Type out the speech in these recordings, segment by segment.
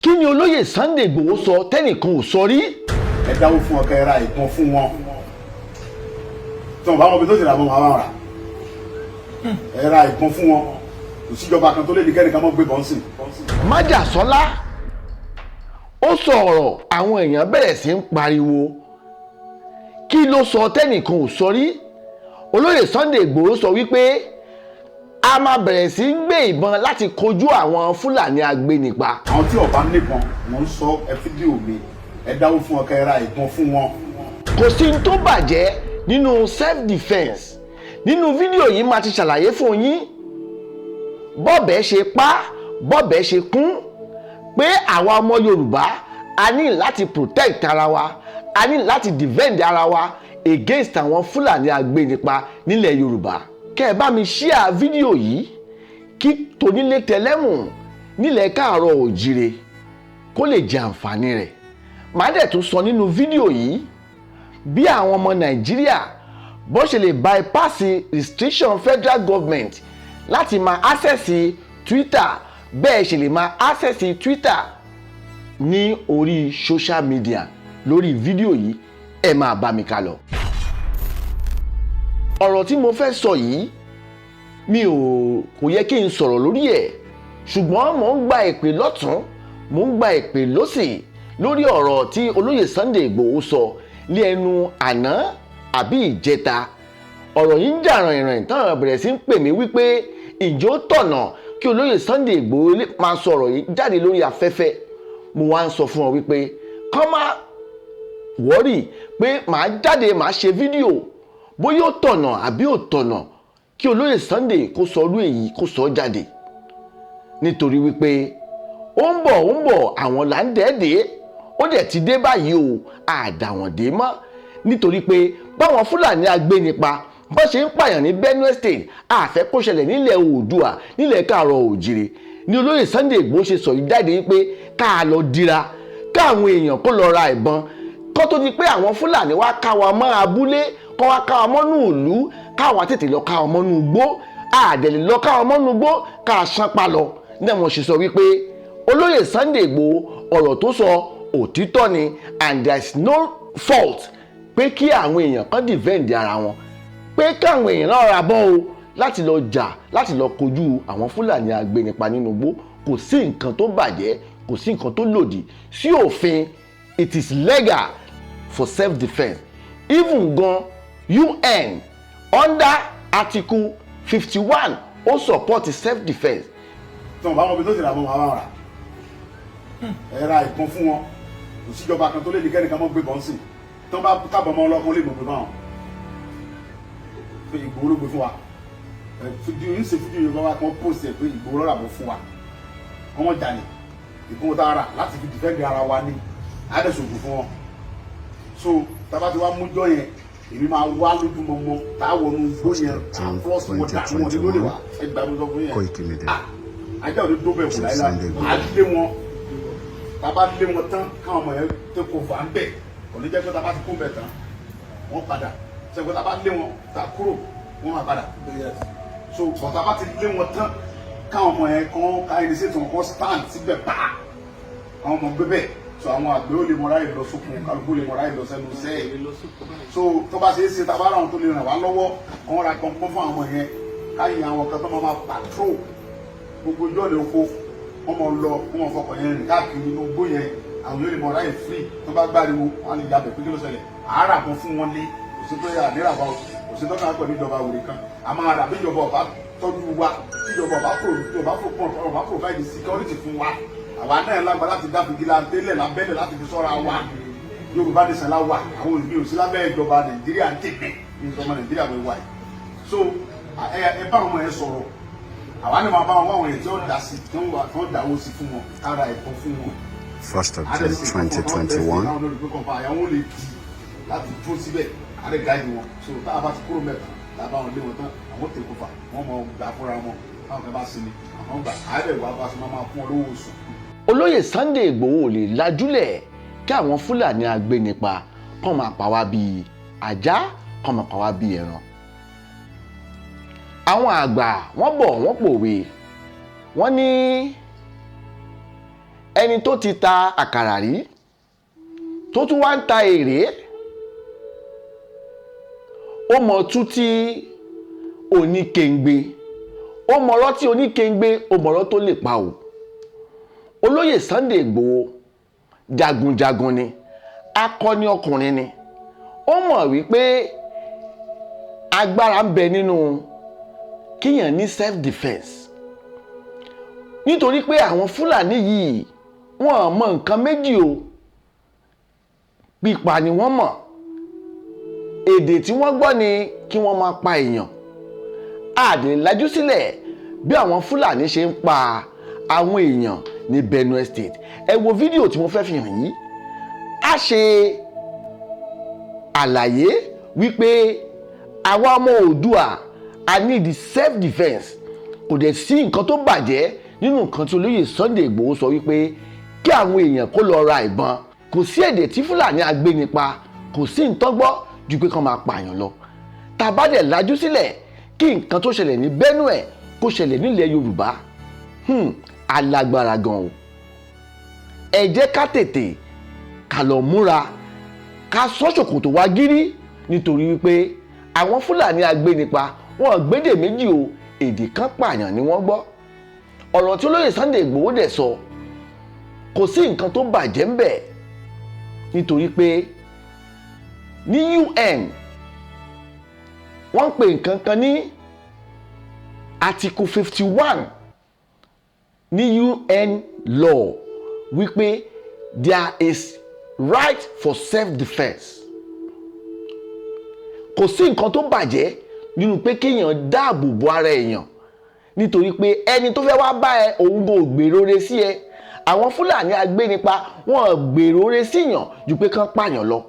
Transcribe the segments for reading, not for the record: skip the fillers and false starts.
Kí ni olóyè Sunday Igboho sọ tẹ́nìkan ò sọ rí? Ẹ dáwó fún wọn, kẹ́ ẹ ra ìbọn fún wọn. Tí wọn bá wọn bí tó ti rà mọ́, wọn á rà. Ẹ ra ìbọn fún wọn. Kò síjọba kan tó lè ní kẹ́nìkan mọ́ gbé bọ́n sí. Májàsọ́lá ó sọ ọ̀rọ̀, àwọn èèyàn bẹ̀rẹ̀ sí ń pariwo. Kí ló sọ tẹ́nìkan ò sọ rí? Olóyè Sunday Igboho sọ wípé a máa bẹ̀rẹ̀ sí í gbé ìbọn láti kojú àwọn Fúlàní agbénipa. Àwọn tí ọba níbọn, mò ń sọ, ẹ fídíò mi, ẹ dáwó fún wọn, kẹ́ ẹ ra ìbọn fún wọn. Kò sí ní tó bàjẹ́ nínú self defence. Nínú fídíò yìí, máa ti ṣàlàyé fún yín bọ́bẹ̀ ṣe pa, bọ́bẹ̀ ṣe kún, pé àwa ọmọ Yorùbá, a ní láti protect ara wa, a ní láti defend ara wa against àwọn Fúlàní agbénipa nílẹ̀ Yorùbá. Kẹ́ ẹ bá mi share fídíò yìí kí tonílé tẹlẹ́mù nílẹ̀ káàárọ̀ òjìrè kó lè jẹ àǹfààní rẹ̀. Màá dẹ̀ tún sọ nínú fídíò yìí bí àwọn ọmọ Nàìjíríà bó ṣe lè bypass restriction federal government láti máa access Twitter, bẹ́ẹ̀ ṣe lè máa access Twitter ní orí social media. Lórí fídíò yìí, ẹ máa bá mi ká lọ. Ọ̀rọ̀ tí mo fẹ́ sọ yìí, mi ò kò yẹ kí n sọ̀rọ̀ lórí ẹ̀, ṣùgbọ́n mò ń gba ìpè lọ́tún, mò ń gba ìpè lọ́sì lórí ọ̀rọ̀ tí olóyè Sunday Igboho sọ ní ẹnu àná àbí ìjẹta. Ọ̀rọ̀ yìí ń jà ràìnràìn táwọn bẹ̀rẹ̀ sí ń pè mí wípé ìjó tọ̀nà kí olóyè Sunday Igboho máa sọ ọ̀rọ̀ yìí jáde lórí afẹ́fẹ́. Mo wá ń sọ fún ọ wípé kọ́ má worry, pé màá jáde, màá ṣe fídíò bóyá ó tọ̀nà àbí ò tọ̀nà kí olóyè Sunday kó sọ ọdún èyí, kó sọ jáde, nítorí wípé ó ń bọ̀, ó ń bọ̀, àwọn là ń dẹ́ẹ̀dẹ́. Ó dẹ̀ ti dé báyìí o, àdàwọ̀n dé mọ́, nítorí pé báwọn Fúlàní agbénipa bọ́n ṣe ń pààyàn ní Benue State, àfẹ́ kó ṣẹlẹ̀ nílẹ̀ Oòduà, nílẹ̀ káàrọ̀ òjìrè. Ní olóyè Sunday Igboho ṣe sọ yìí jáde wípé ká lọ dira, káwọn èèyàn kó lọ ra ìbọn, kó tó di pé àwọn Fúlàní wá ká wa mọ́ abúlé, kó wá ká wa mọ́nú ìlú, káwa tètè lọ ká wa mọ́nú igbó. Àdẹ̀lẹ̀ lọ ká wa mọ́nú igbó, ká a ṣánpá lọ. Ní àwọn ṣe sọ wípé olóyè Sunday Igboho, ọ̀rọ̀ tó sọ, òtítọ́ ni, and there is no fault pé kí àwọn èèyàn kan defend ara wọn, pé káwọn èèyàn náà ra bọ́n o láti lọ jà, láti lọ kojú àwọn Fúlàní agbénipa nínú igbó. Kò sí nǹkan tó bàjẹ́, kò sí nǹkan tó lòdì sí òfin. It is legal for self-defence. Even gan, UN under article 51, ó support self-defence. Tí wọn bá wọn bí tó ti rà mọ́, wọn á rà. Ẹ ra ìbọn fún wọn. Kò síjọba kan tó lè ní kẹ́nìkan mọ́ gbé bọ́n sí. Tí wọ́n bá kábọ̀ mọ́ ọlọ́kan lè mọ̀ gbé báwọn pé Ìgbòho ló gbé fún wa. Ẹ fídíò ń ṣe fídíò Yorùbá wa kan post ẹ pé Ìgbòho ló rà bọ́ fún wa. Wọ́n mọ̀ jalè. Ìbọn tá a rà láti fi defend ara wa ní àdẹ̀sọ̀gùn fún wọn. So tábà tí wàá mújọ yẹn, èmi máa wá lójúmọmọ tá a wọnú igbó yẹn cross border wọn ní lórí wa. Ẹ gbà mí sọ fún yẹn. Koiki Media. Ah, ajá ò ní dó bẹ̀ wò láyé. Sunday Igboho. Á lé wọn. Tábà lé wọn tán, káwọn ọmọ yẹn tó kó fà ń bẹ̀. Kò ní jẹ́ pé tábà ti kó bẹ̀ tán, wọ́n padà sẹ́kọ̀. Tábà lé wọn tá kúrò, wọ́n máa padà. So bọ̀ tábà ti lé wọn tán, káwọn ọmọ yẹn kàn ká ẹni sí ìtàn kan stand síbẹ̀ pa àwọn ọmọ gbé bẹ́ẹ̀. So àwọn àgbẹ̀ ó lè mọ ráyè lọ sókun, kálukú lè mọ ráyè lọ sẹ́nu sẹ́ẹ̀. So tó bá ṣe é ṣe, tábà ráwọn tó lè ràn wá lọ́wọ́, kàn ra pọnpọ́n fún àwọn ọmọ yẹn, káyìn àwọn kan tó máa patrol gbogbo ojú ọ̀nà oko. Wọ́n mọ̀ lọ, wọ́n mọ̀ fọkàn yẹn rìn káàkiri inú igbó yẹn. Àwọn yóò lè mọ ráyè free. Tó bá gbáriwo, wọ́n á lè yabẹ̀ pé kí ló ṣẹlẹ̀. Àárà kan fún wọn ní kò sí pé ànírà wa, kò sí tọ́ka pẹ̀lú ìjọba òrè kan. A máa rà bí ìjọba ọba tọ́jú wa, tí ìjọba ọba provide security fún wa. Àwa náà lágbára láti dá vigilante lẹ̀ lábẹ́lẹ̀ láti fi sọ́ra wa. Yorùbá nation la wà. Àwọn òbí ò sí lábẹ́ ìjọba Nàìjíríà ń tèmi ní ìsọmọ Nàìjíríà wẹ̀ wáyé. So ẹ bá àwọn ọmọ yẹn sọ̀rọ̀. Àwa ni máa bá wọn wá àwọn èèyàn tí ó dá sí, tí wọ́n dáwó sí fún wọn, kára ẹ̀kọ́ fún wọn. 1st of June 2021. Àwọn lè di láti dúró síbẹ̀, àrẹ guide wọn. So tá a bá ti kúrò mẹ́ta, tá a bá wọn lé wọn tán, àwọn tẹ̀ kó fà wọ́n mọ gbà fúnra wọn. Táwọn kan bá sinmi, àwọn gbà àárẹ̀ wà bá sinmi, máa fún wọn lówó oṣù. Olóyè Sunday Igboho lè lajúlẹ̀ kí àwọn Fúlàní agbénipa kàn máa pa wá bíi ajá, kàn máa pa wá bíi ẹran. Àwọn àgbà, wọ́n bọ̀, wọ́n pòwe, wọ́n ní Ẹni tó ti ta àkàrà rí, tó tún wá ń ta èrè, ó mọ tú tí oníkengbe, ó mọ̀rọ̀ tí oníkengbe, ó mọ̀rọ̀ tó lè pa o. Olóyè Sunday Igboho jagunjagun ni, akọni ọkùnrin ni. Ó mọ̀ wípé agbára ń bẹ nínú kíyàn ní self defence, nítorí pé àwọn Fúlàní yìí, wọ́n mọ nǹkan méjì o, pípa ni wọ́n mọ̀. Èdè tí wọ́n gbọ́ ni kí wọ́n máa pa èèyàn. Àdè lajú sílẹ̀ bí àwọn Fúlàní ṣe ń pa àwọn èèyàn ní Benue State. Ẹ wo fídíò tí mo fẹ́ fi hàn yìí, a ṣe àlàyé wípé àwa ọmọ Oòduà, a need self defence. Kò dẹ̀ sí nǹkan tó bàjẹ́ nínú nǹkan tí olóyè Sunday Igboho sọ wípé kí àwọn èèyàn kó lọ ra ìbọn. Kò sí èdè tí Fúlàní agbénipa, kò sí ntọ́gbọ́ ju pé kán máa pààyàn lọ. Tá a bá dẹ̀ lajú sílẹ̀ kí nǹkan tó ṣẹlẹ̀ ní Benue kó ṣẹlẹ̀ nílẹ̀ Yorùbá, alágbára gan o. Ẹ jẹ́ ká tètè ká lọ múra, ká sọ ṣòkòtò wa gírí, nítorí wípé àwọn Fúlàní agbénipa, wọn gbédè méjì o, èdè kan pààyàn ni wọ́n gbọ́. Ọ̀rọ̀ tí olóyè Sunday Igboho dẹ̀ sọ, kò sí nǹkan tó bàjẹ́ ń bẹ̀, nítorí pé ní UN, wọ́n ń pè nǹkan kan ní Article 51 ní UN law, wípé there is right for self-defence. Kò sí nǹkan tó bàjẹ́ nínú pé kéèyàn dáàbò bo ara èèyàn, nítorí pé ẹni tó fẹ́ wá bá ẹ, òun kò gbèrò re sí ẹ. Àwọn Fúlàní agbénipa, wọn gbèrò re síyàn ju pé kán pààyàn lọ.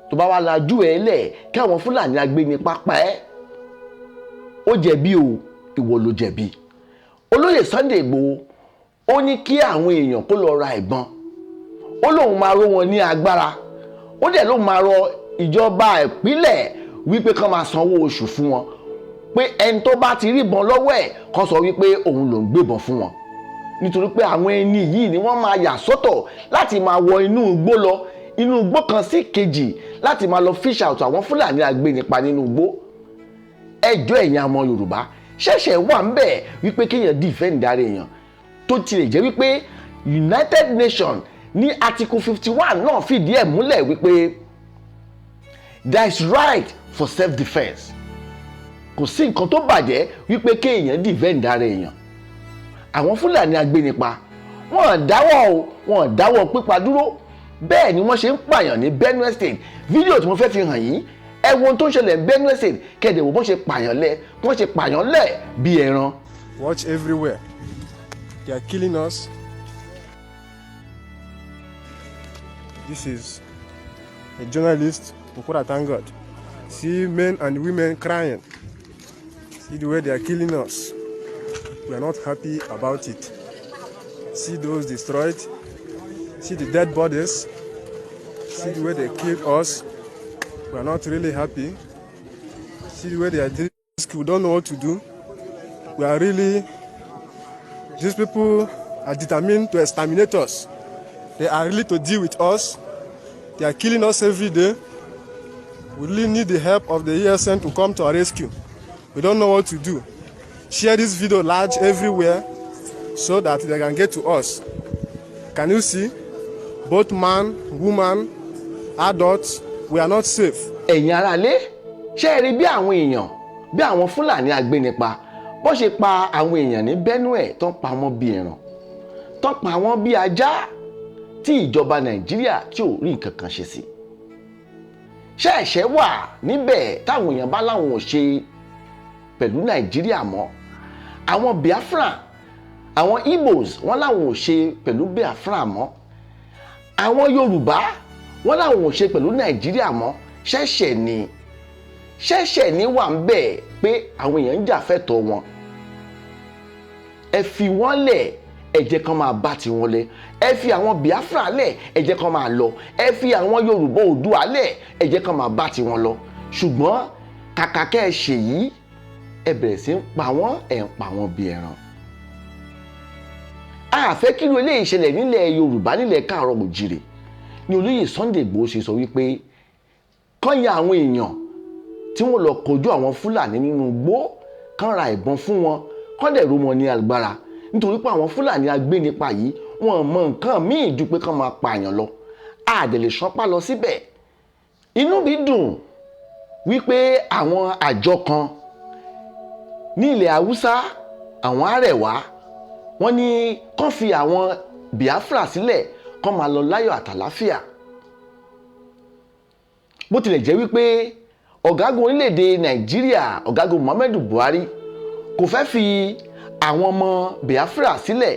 Tó bá wá lajú ẹ lẹ̀ kí àwọn Fúlàní agbénipa pa ẹ́, ó jẹ̀bi o, ìwọ ló jẹ̀bi. Olóyè Sunday Igboho, ó ní kí àwọn èèyàn kó lọ ra ìbọn. Ó lóun máa ró wọn ní agbára, ó dẹ̀ lóun máa rọ ìjọba ìpínlẹ̀ wípé kán máa sanwó oṣù fún wọn, pé ẹni tó bá ti ríbọn lọ́wọ́ ẹ̀, kán sọ wípé òun ló ń gbébọn fún wọn, nítorí pé àwọn ẹni yìí ni wọ́n máa yà sọ́tọ̀ láti máa wọ inú igbó lọ, inú igbó kan sí kejì, láti máa lọ fish out àwọn Fúlàní agbénipa nínú igbó. Ẹjọ́, ẹ̀yin ọmọ Yorùbá, ṣẹ̀ṣẹ̀ wà ń bẹ̀ wípé kéèyàn defend ara èèyàn, tó tilẹ̀ jẹ́ wípé United Nations ní Article 51 náà fìdí ẹ̀ múlẹ̀ wípé there is right for self-defence? Kò sí nǹkan tó bàjẹ́ wípé kéèyàn defend ara èèyàn. Àwọn Fúlàní agbénipa, wọ́n dáwọ́ o, wọ́n dáwọ́ pípa dúró. Bẹ́ẹ̀ ni wọ́n ṣe ń pààyàn ní Benue State. Fídíò tí mo fẹ́ fi hàn yín, ẹ wo ohun tó ń ṣẹlẹ̀ ní Benue State, kẹ́ẹ̀dẹ̀ wò bọ́n ṣe pààyàn lẹ̀, wọ́n ṣe pààyàn lẹ̀ bí ẹran. Watch everywhere. They are killing us. This is a journalist, Okura, thank God. See men and women crying. See the way they are killing us. We are not happy about it. See those destroyed. See the dead bodies. See the way they killed us. We are not really happy. See the way they are doing. We don't know what to do. We are really. These people are determined to exterminate us. They are really to deal with us. They are killing us every day. We really need the help of the ESN to come to our rescue. We don't know what to do. Share this video large everywhere so that they can get to us. Can you see? Both man, woman, adults, we are not safe. Ẹ̀yin aráalé, ṣé ẹ rí bí àwọn èèyàn, bí àwọn Fúlàní agbénipa bó ṣe pa àwọn èèyàn ní Benue, tó ń pa wọ́n bí ẹran, tó ń pa wọ́n bí ajá, tí ìjọba Nàìjíríà tí ò rí nǹkan kan ṣe sí? Ṣé ẹ̀ṣẹ̀ wà níbẹ̀ táwọn èèyàn bá láwọn ò ṣe pẹ̀lú Nàìjíríà mọ́? Àwọn Biafra, àwọn Igbos, wọ́n láwọn ò ṣe pẹ̀lú Biafra mọ́. Àwọn Yorùbá, wọ́n láwọn ò ṣe pẹ̀lú Nàìjíríà mọ́. Ṣẹ̀ṣẹ̀ ni, ṣẹ̀ṣẹ̀ ní wà ń bẹ̀ pé àwọn èèyàn ń jà fẹ́tọ̀ọ́ wọn? Ẹ fi wọ́n lẹ̀, ẹ jẹ́ kán máa bá tiwọn lẹ̀. Ẹ fi àwọn Biafra lẹ̀, ẹ jẹ́ kán máa lọ. Ẹ fi àwọn Yorùbá Oòduà lẹ̀, ẹ jẹ́ kán máa bá tiwọn lọ. Ṣùgbọ́n kàkà kẹ́ ẹ ṣèyí, ẹ bẹ̀rẹ̀ sí ń pa wọ́n, ẹ̀ ń pa wọ́n bí ẹran. A fẹ́ kí irú eléyìí ṣẹlẹ̀ nílẹ̀ Yorùbá, nílẹ̀ Káàárọ̀ Òjìrè ni olóyè Sunday Igboho ṣe sọ wípé kán ya àwọn èèyàn tí wọ́n lọ kojú àwọn Fúlàní nínú igbó, kán ra ìbọn fún wọn, kán dẹ̀ ró wọn ní agbára, nítorí pé àwọn Fúlàní agbénipa yìí, wọn mọ nǹkan míì ju pé kán máa pààyàn lọ. A dẹ̀ lè ṣánpá lọ síbẹ̀. Inú mi dùn wípé àwọn àjọ kan ní ilẹ̀ Haúsá, àwọn Arẹwà, wọ́n ní kán fi àwọn Biafra sílẹ̀, kán máa lọ láyọ̀ àtàláfíà. Bó tilẹ̀ jẹ́ wípé ọ̀gágun orílẹ̀-èdè Nàìjíríà, ọ̀gágun Muhammadu Buhari, kò fẹ́ fi àwọn ọmọ Biafra sílẹ̀,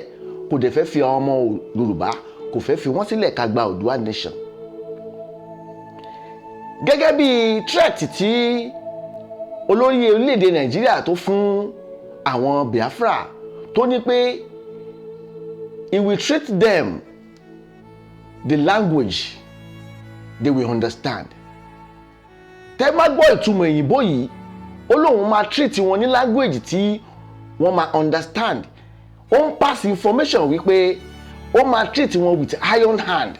kò dẹ̀ fẹ́ fi àwọn ọmọ Yorùbá, kò fẹ́ fi wọ́n sílẹ̀ ká gba Oòduà Nation gẹ́gẹ́ bí threat tí olórí orílẹ̀-èdè Nàìjíríà tó fún àwọn Biafra, tó ní pé he will treat them the language they will understand. Tẹ́ má gbọ́ ìtumọ̀ òyìnbó yìí, ó lóun máa treat wọn ní language tí wọ́n máa understand. Ó ń pass information wípé ó máa treat wọn with iron hand.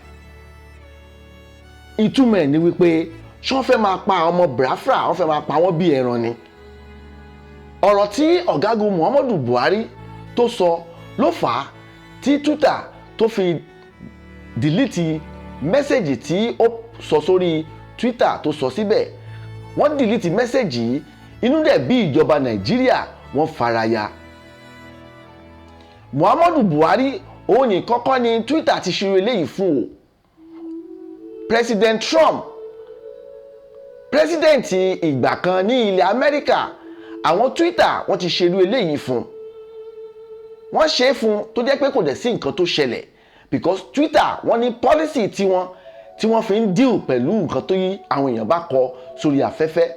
Ìtumọ̀ ẹ̀ ni wípé ṣé wọ́n fẹ́ máa pa àwọn ọmọ Biafra, wọ́n fẹ́ máa pa wọ́n bí ẹran ni. Ọ̀rọ̀ tí ọ̀gágun Muhammadu Buhari tó sọ ló fà á tí Twitter tó fi delete message tí ó sọ sórí Twitter tó sọ síbẹ̀. Wọ́n delete message yìí, inú dẹ̀ bí ìjọba Nàìjíríà, wọ́n faraya. Muhammadu Buhari òun ní kọ́kọ́ ni Twitter ti ṣe eléyìí fún o. President Trump, president ìgbà kan ní ilẹ̀ Amẹ́ríkà, àwọn Twitter wọ́n ti ṣerú eléyìí fún. Wọ́n ṣe é fún tó jẹ́ pé kò dẹ̀ sí nǹkan tó ṣẹlẹ̀, because Twitter wọ́n ní policy tiwọn tí wọ́n fi ń deal pẹ̀lú nǹkan tó yí àwọn èèyàn bá kọ sórí afẹ́fẹ́.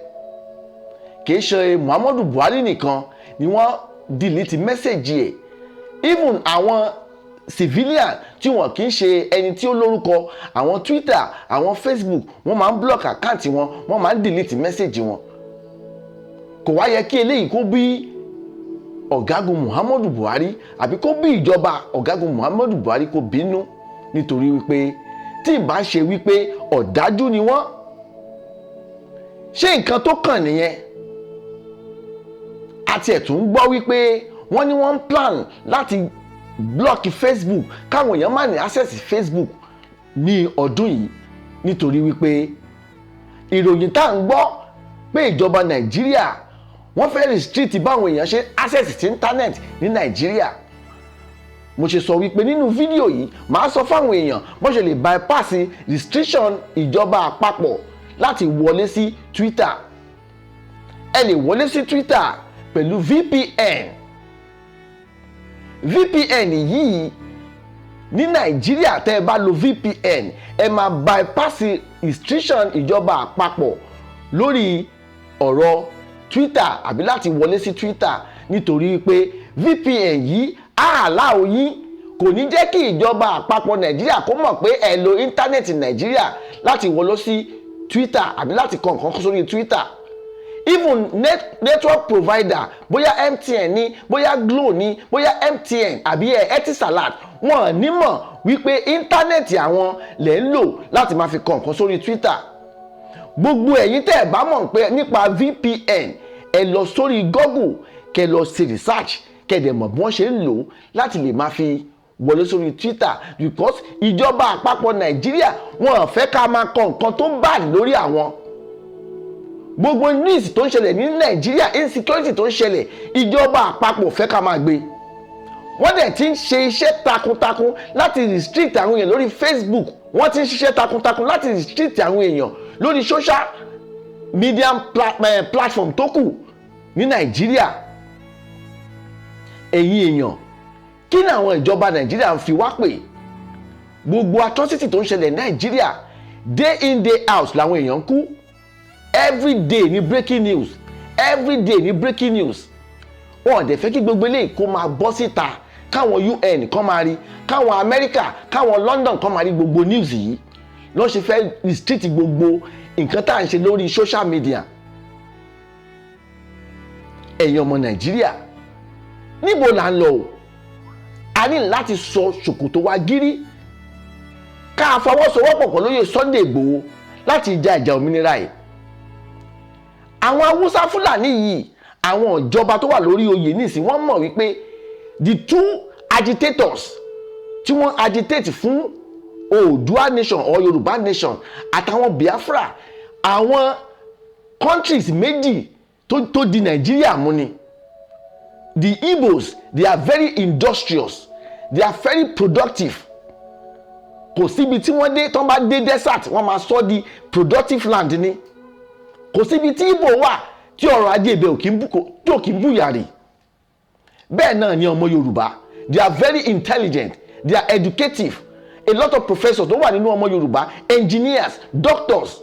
Kì í ṣe Muhammadu Buhari nìkan ni wọ́n delete message ẹ̀. Even àwọn civilian tí wọn kì í ṣe ẹni tí ó lórúkọ, àwọn Twitter, àwọn Facebook, wọ́n máa ń block account wọn, wọ́n máa ń delete message wọn. Kò wá yẹ kí eléyìí kó bí ọ̀gágun Muhammadu Buhari àbí kó bí ìjọba ọ̀gágun Muhammadu Buhari kó bínú, nítorí wípé tí ìbá ṣe wípé ọ̀dájú ni wọ́n ṣé nǹkan tó kàn nìyẹn. Àti ẹ̀tún gbọ́ wípé wọ́n ní wọ́n ń plan láti block Facebook, káwọn èèyàn má ní access Facebook ní ọdún yìí, nítorí wípé ìròyìn tá à ń gbọ́ pé ìjọba Nàìjíríà wọ́n fẹ́ restrict báwọn èèyàn ṣe access sí internet ní Nàìjíríà. Mo ṣe sọ wípé nínú fídíò yìí, màá sọ fáwọn èèyàn bó ṣe lè bypass restriction ìjọba àpapọ̀ láti wọlé sí Twitter. Ẹ lè wọlé sí Twitter pẹ̀lú VPN. VPN yìí ní Nàìjíríà, tẹ́ ẹ bá lo VPN, ẹ máa bypass restriction ìjọba àpapọ̀ lórí ọ̀rọ̀ Twitter àbí láti wọlé sí Twitter, nítorí pé VPN yìí á allow yín, kò ní jẹ́ kí ìjọba àpapọ̀ Nàìjíríà kó mọ̀ pé ẹ lo internet Nàìjíríà láti wọlé sí Twitter àbí láti kọ nǹkan sórí Twitter. Even network provider, bóyá MTN ní, bóyá Glo ní, bóyá MTN àbí Etisalat, wọn ní mọ̀ wípé internet àwọn lè ń lò láti máa fi kọ nǹkan sórí Twitter. Gbogbo ẹ̀yin tẹ́ ẹ̀ bá mọ̀ pé nípa VPN, ẹ lọ sórí Google, kẹ́ lọ ṣe research, kẹ́ dẹ̀ mọ̀ bí wọ́n ṣe ń lò láti lè máa fi wọlé sórí Twitter, because ìjọba àpapọ̀ Nàìjíríà, wọn fẹ́ ká máa kọ nǹkan tó bad lórí àwọn. Gbogbo news tó ń ṣẹlẹ̀ ní Nàìjíríà, insecurity tó ń ṣẹlẹ̀, ìjọba àpapọ̀ fẹ́ ká máa gbé. Wọ́n dẹ̀ ti ń ṣe iṣẹ́ takuntakun láti restrict àwọn èèyàn lórí Facebook. Wọ́n ti ń ṣiṣẹ́ takuntakun láti restrict àwọn èèyàn lórí social media platform tó kù ní Nàìjíríà. Ẹ̀yin èèyàn, kí ni àwọn ìjọba Nàìjíríà ń fi wá pè? Gbogbo atrocity tó ń ṣẹlẹ̀ ní Nàìjíríà, day in day out làwọn èèyàn ń kú. Every day ní breaking news, every day ní breaking news. Wọn ò dẹ̀ fẹ́ kí gbogbo eléyìí kó máa bọ́ síta, káwọn UN kan máa rí, káwọn Amẹ́ríkà, káwọn London kan máa rí gbogbo news yìí, lọ́n ṣe fẹ́ restrict gbogbo nǹkan tá à ń ṣe lórí social media. Ẹ̀yin ọmọ Nàìjíríà, níbo là ń lọ o? A ní láti sọ ṣòkòtò wa gírí, ká fọwọ́sowọ́pọ̀ pẹ̀lú olóyè Sunday Igboho láti ja ìjà òmìnira yìí. Àwọn Haúsá Fúlàní yìí, àwọn ìjọba tó wà lórí oyè nísìn, wọ́n mọ̀ wípé the two agitators tí wọ́n agitate fún Oòduà nation or Yorùbá nation àtàwọn Biafra, àwọn countries méjì tó di Nàìjíríà mú ni. The Igbos, they are very industrious, they are very productive. Kò síbi tí wọ́n dé, tán bá dé desert, wọ́n máa sọ di productive land ni. Kò síbi tí Igbo wà tí ọrọ̀ ajé ibẹ̀ ò kí ń bú tí ò kí ń búyàrí. Bẹ́ẹ̀ náà ni ọmọ Yorùbá. They are very intelligent, they are educative. A lot of professors tó wà nínú ọmọ Yorùbá, engineers, doctors,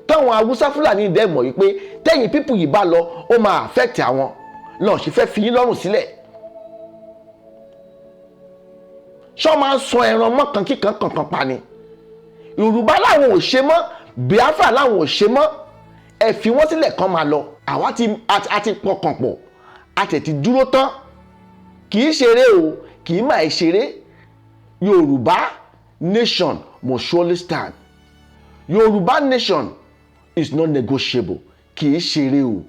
táwọn Haúsá Fúlàní dẹ̀ mọ̀ wípé tẹ́yìn people yìí bá lọ, ó máa affect àwọn lọ́n ṣe fẹ́ fi yín lọ́rùn sílẹ̀. Ṣọ́ máa ń sọ ẹran mọ́kàn kíkan kankan pa ni. Yorùbá làwọn ò ṣe mọ́, Biafra làwọn ò ṣe mọ́, ẹ fi wọ́n sílẹ̀ kán máa lọ. Àwa ti a ti pọkàn pọ̀, a tẹ̀ ti dúró tán. Kì í ṣeré o, kì í máa ṣeré. Yorùbá nation must surely stand. Yorùbá nation is not negotiable. Kì í ṣeré o.